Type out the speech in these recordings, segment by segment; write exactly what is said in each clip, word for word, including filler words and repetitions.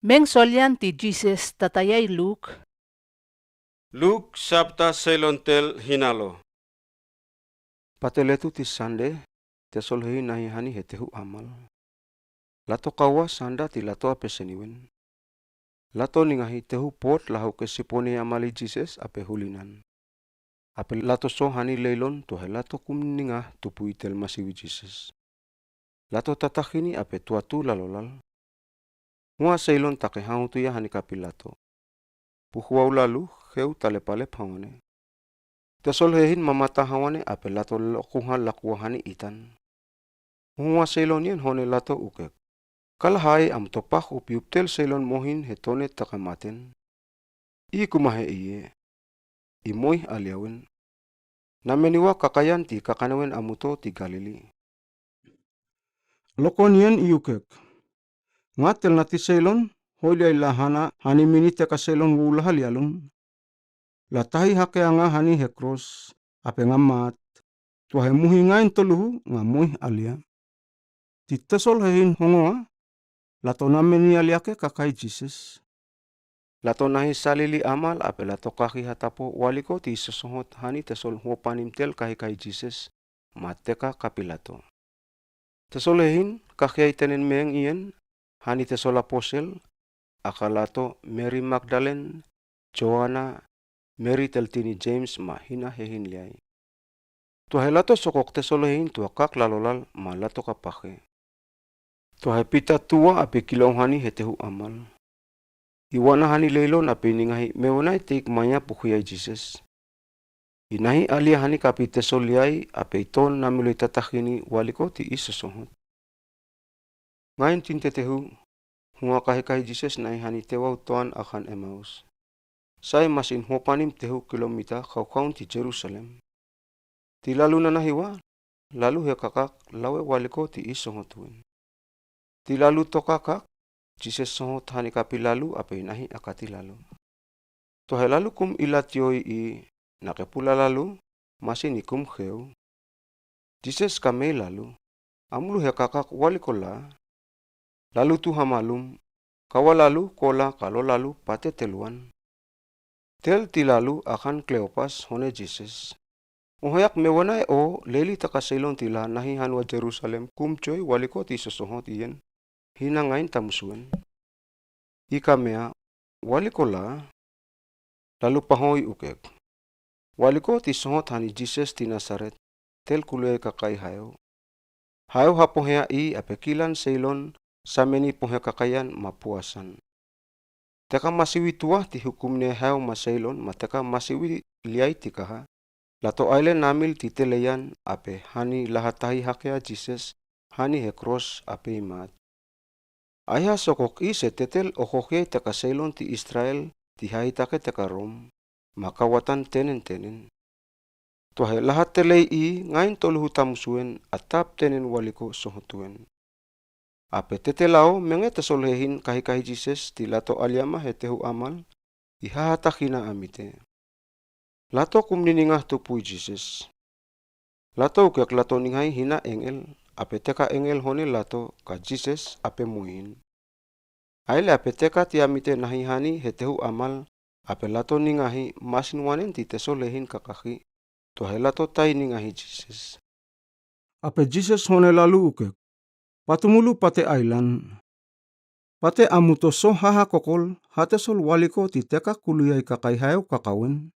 Meng solian ti Jises tatayai Luk. Luk sapta selon tel hinalo. Pate letu ti Sande, tesol hehin nahi hani he tehu amal. Lato kawa sanda ti lato ape seniwen. Lato ningahi tehu pot laho ke sipone amal i Jises ape hulinan. Ape lato so hani leilon tuahe lato kum ninga tupu i tel masiwi Jises. Lato tatak hini ape tuatu lalolal. Hua seilon take hahutu ya hani kapi lato. Puhuau lalu heu talepalep hawane. Tesol hehin mamata hawane ape lato lokuha lakua hani itan. Hua seilon ien hone lato ukek. Kala hai amuto pak upiup tel seilon mohin he tone taka maten. I kumahe iye. I moih aliawen. Nameni wa kakayan ti kakanewen amuto ti Galili. Lokon ien i ukek. Nga tel nati seilon, hoilia i lahana, hani mini teka seilon wu laha lialun. La tahi hake anga hani he kros, ape nga mat. Tuahe muhi ngain toluhu, nga moih alia. Ti tesol hehin hongoa, lato nameni alia ke kakai Jises. Lato nahi salili amal ape lato kahi hatapo waliko ti sosohot hani tesol huopanim tel kahikai Jises, ma teka kapi lato. Tesol hehin kahi ai tenen meng ien, hani tesol aposel, aka lato Meri Magdalen, Joana, Meri tel tini Jemes ma hina hehin liai. Tuahe lato sokok tesol hehin tua kak lalolal ma lato kapake. Tuahe pita tua ape kilong hani he tehu amal. I wana hani leilon ape ningahi mewenai teik maya puhi ai Jises. I nahi alia hani kapi tesol liai ape i ton namelo i tatak hini waliko ti i sosohot. Ngain tin tetehu, hua kahikahi Jises nahi hani tewau toan akan Emaus. Sai masin huopanim tehu kilomita kaukaun ti Jerusalem. Ti lalu nanahi wa, lalu he kakak lawe waliko ti i sohot wen. Ti lalu toka kak, Jises sohot hani kapi lalu ape i nahi akati lalu. Tuahe lalu kum i latioi i nake pula lalu, masin i kum heu. Jises kamei lalu, amulu he kakak waliko la. Lalu tu hamalum, kawa lalu, kola kalo lalu, pate teluan. Tel ti lalu akan Kleopas hone Jises. Ohoyak mewenai o leli taka seilon ti la nahi hanua Jerusalem kum joi waliko ti sosohot ien. Hina ngain tamusuen. I kamea, waliko la, lalu pahoi ukek. Waliko ti sohot hani Jises ti Nasaret, tel kuluei kakai hayo. Hayo hapohea i ape kilan seilon, sameni pohe kakayan ma puasan. Teka masiwi tua ti hukum ne hayo ma seilon, ma teka masiwi liai ti kaha. Lato aile namil ti tele ian ape hani laha tahi hakea Jises, hani he kros ape i mat. Aiha sokok i se tetel ohoke teka seilon ti Israel, ti hahi take teka Rom, ma kawatan tenen tenen. Tuahe laha telei i ngain toluhu tamusuen atap tenen waliko sohotuen. Ape tetel ao menge tesol hehin kahikahi Jises ti lato aliama he tehu amal, i hahatak hina amite. Lato kum ni ninga tupu i Jises. Lato ukek lato ningahi hina engel, ape teka engel hone lato ka Jises ape muin. Aile ape teka ti amite nahi hani he tehu amal, ape lato ningahi masin wanen ti tesol hehin kakaki, tuahe lato tai ningahi Jises. Ape Jises hone lalu ukek. Patumulu pate ailan. Pate amuto so haha kokol, hatesol waliko ti teka kuluei kakai hayo kakawen.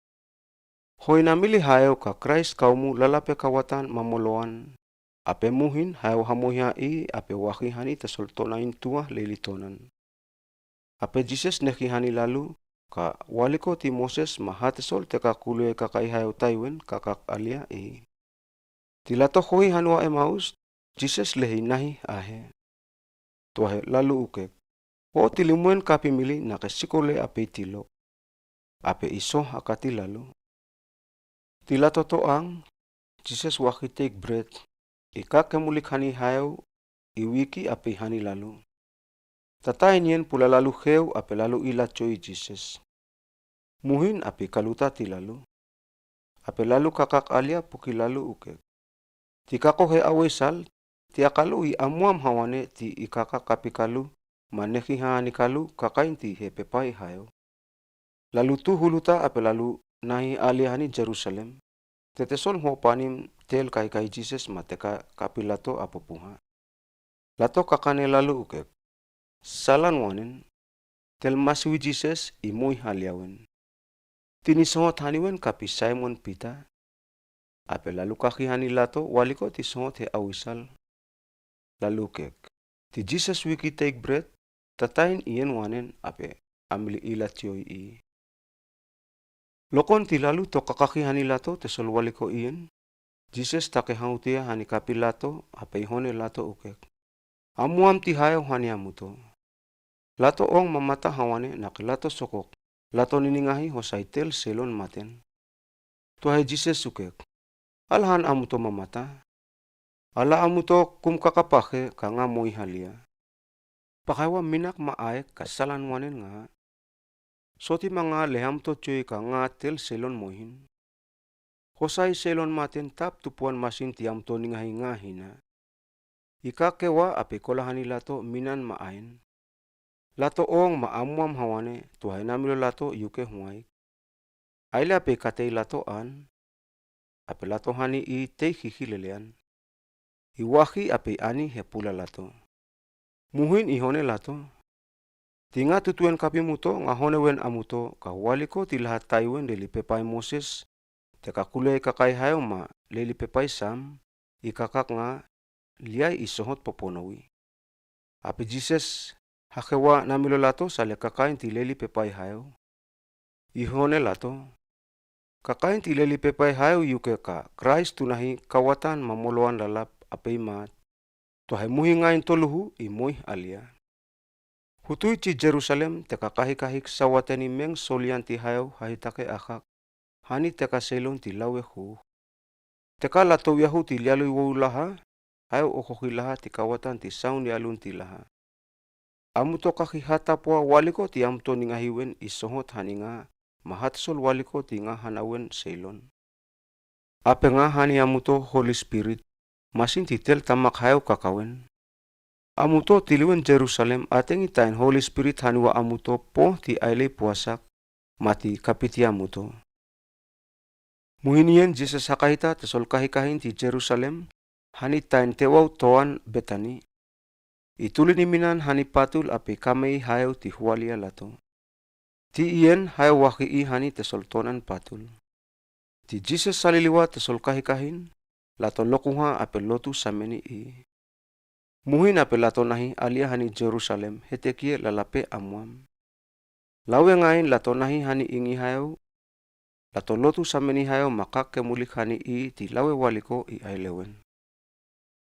Hoi namili hayo ka Kraist kaumu lalape kawatan mamoloan. Ape muhin hayo hamoiha i ape waki hani tesol tonain tua leli tonan. Ape Jises neki hani lalu, ka waliko ti Moses ma hatesol teka kuluei kakai hayo taiwen kakak alia i. Ti lato hoi hanua Emaus, Jises lehi nahi ahe. Tuahe lalu ukek. O ti limuen kapimili nake sikole ape i tilok. Ape i so akati lalu. Ti lato toang, Jises waki teik bret. I kak kemulik hani hayo, i wiki ape i hani lalu. Tata inien pula lalu heu ape lalu i latjo i Jises. Muhin ape i kaluta ti lalu. Ape lalu kakak alia puki lalu ukek. Ti kako he awe sal, ti akalu i amuam hawane ti i kakak ape kalu, ma nekiha ani kalu kakain ti hepepai hayo. Lalu tu huluta ape lalu nahi alia hani Jerusalem, te te sol hopanim tel kaikahi Jises ma teka kapi lato apopuha. Lato kakane lalu ukek: Salan wanen, tel masiwi Jises i moi alia wen. Tini sohot hani wen kapi Saimon Pita. Ape lalu kaki hani lato waliko ti sohot he awisal. Lalu ukek: Ti Jises wiki teik bret, tatain iyen wanen ape amili ila tiyo i. Lokon ti lalu to kakaki hani lato te sol waliko iyen, Jises take hautiya hani kapi lato ape i hone lato ukek: Amuam ti hayo hani amuto. Lato ong mamata hawane nake lato sokok lato niningahi hosai tel seilon maten. Tuai Jises ukek: Ala han amuto mamata. Ala amuto kum kakapake ka nga moi alia. Pakewa minak ma aek ka salan wanen nga. Soti ma nga le amuto tiyo i ka nga tel seilon moihin. Hosai seilon maten tap tupuan masin ti amuto ningahi nga hina. I kakewa ape kola hani lato minan ma aen. Lato ong ma amuam hawane tuai namilo lato yuke huaik. Aile ape i katei lato an. Ape lato hani i tei kiki lelean. I waki ape i ani he pula lato. Muhin i hone lato: Ti nga tutuen kapi muto nga hone wen amuto ka waliko ti laha tai wen leli pepai Moses, teka kuliai kakai hayo ma leli pepai Sam, i kakak nga liai i sohot poponowi. Ape Jises hakewa namilo lato sale kakain ti leli pepai hayo. I hone lato: Kakain ti leli pepai hayo yuke ka Kraes tunahi kawatan ma moloan lalap ape i mat. Tuai muhi nga intoluhu i moi alia. Hutui ti Jerusalem teka kahikahik sawateni meng solian ti hayo hahitake akak. Hani teka seilon ti lawe hu. Teka lato wiahu ti lialui wowi laha, hayo okoki laha ti kawatan ti saun lialun ti laha. Amuto kaki hatapoa waliko ti amuto ningahi wen i sohot hani nga, ma hatasol waliko ti nga hana wen seilon. Ape nga hani amuto Holi Spirit, masin ti tel tamak hayo kaka wen. Amuto tili wen Jerusalem atengi tain Holi Spirit haniwa amuto po ti ailei puasak, ma ti kapiti amuto. Muhin iyen Jises hakahita te sol kahikahin ti Jerusalem, hani tain tewau toan Betani. I tuli ni minan hani patul ape i kamei hayo ti hualia lato. Ti iyen hayo waki i hani te sol tonan patul. Ti Jises saliliwa te sol kahikahin, lato lokuha ape lotu sameni i. Muhin ape lato nahi alia hani Jerusalem hetekiye lalape amuam. Lawe ngain lato nahi hani ingi hayo, lato lotu sameni hayo ma kake mulik hani i ti lawe waliko i aile wen.